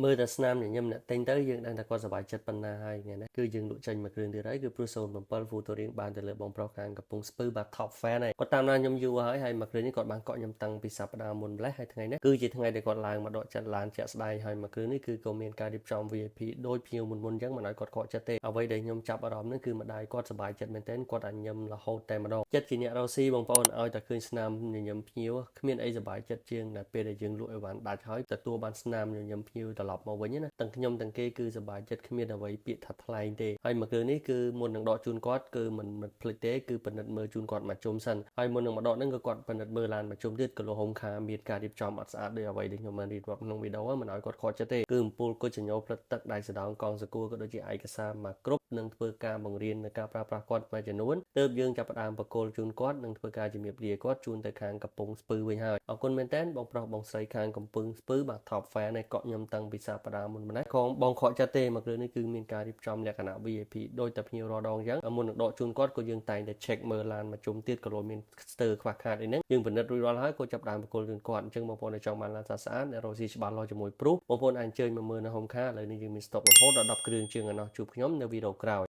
មើលតែស្នាមញញឹមអ្នកទិញទៅយើងដឹងថាគាត់សប្បាយចិត្តប៉ុណ្ណាហើយថ្ងៃនេះគឺយើងលក់ចេញមួយគ្រឿងទៀតហើយគឺ Prius 07 Full Touring បានទៅលើបងប្រុសខាងកំពង់ស្ពឺបាទ top fan ហើយគាត់តាមដានខ្ញុំយូរហើយហើយមួយគ្រឿងនេះគាត់បានកក់ខ្ញុំតាំងពីសប្តាហ៍មុនម្លេះហើយថ្ងៃនេះគឺជាថ្ងៃដែលគាត់ឡើងមកដកចិត្តឡានជាក់ស្ដែងហើយមួយគ្រឿងនេះគឺក៏មានការរៀបចំ VIP ដូចភ្ញៀវមុនមុនអញ្ចឹងមិនឲ្យគាត់ខកចិត្តទេអ្វីដែលខ្ញុំចាប់អារម្មណ៍នេះគឺម្ដាយគាត់សប្បាយចិត្តមែនទែនគាត់អាចញឹមរហូតតែម្ដងចិត្តជាអ្នករកស៊ីបងប្អូនឲ្យតែឃើញស្នាមញញឹមភ្ញៀវគ្មានអីសប្បាយចិត្តជាងដែលពេលដែលយើងលក់អីវ៉ាន់ដាច់ហើយទទួលបានស្នាមញញឹមភ្ញៀវត្រឡប់មកវិញណាទាំងខ្ញុំទាំងគេគឺសប្បាយចិត្តគ្មានអ្វីពាក្យថាថ្លែងទេហើយមួយគ្រឿងនេះគឺមុននឹងដកជូនគាត់គឺមិនមិនភ្លេចទេគឺពិនិត្យមើលជូនគាត់មួយជុំសិនហើយមុននឹងមកដកហ្នឹងក៏គាត់ពិនិត្យមើលឡានមួយជុំទៀតក៏លោហុំខាមានការរៀបចំអត់ស្អាតដោយអ្វីដែលខ្ញុំបានរៀបរាប់ក្នុងវីដេអូមិនឲ្យគាត់ខកចិត្តទេគឺអំពូលគុជញោផ្លិតទឹកដៃសដងកងសកួរក៏ដូចជាឯកសារមកគ្រប់នឹងធ្វើការបង្រៀននៅការប្រើប្រាស់គាត់មួយចំនួនទើបយើងចាប់ផ្ដើមបកគលជូនគាត់និងធ្វើការជំរាបលាគាត់ជូនទៅខាងកំពង់ស្ពឺវិញហើយអរគុណមែនតើបងប្រុសបងស្រីខាងកំពង់ស្ពឺបាទ top fan ឯកក់ខ្ញុំតាំងពីសប្តាហ៍មុនម្លេះខងបងខកចិត្តទេមួយគ្រឿងនេះគឺមានការរៀបចំលក្ខណៈ VIP ដោយតែភ្ញៀវរាល់ដងអញ្ចឹងមុននឹងដកជូនគាត់ក៏យើងតែងតែ check មើលឡានមួយជុំទៀតក៏លោមានស្ទើខ្វះខាតអីហ្នឹងយើងពិនិត្យរួចរាល់ហើយក៏ចាប់ផ្ដើមបកគលជូនគាត់អញ្ចឹងបងប្អូនដែលចង់បានឡានស្អាតៗអ្នករកស៊ីច្បាស់លាស់ជាមួយព្រុសបងប្អូនអាចអញ្ជើញមកមើលនៅ Home Car ឥឡូវនេះយើងមាន stock រហូតដល់10គ្រឿងជាងឯណោះជួបខ្ញុំនៅវីដេអូក្រោយ។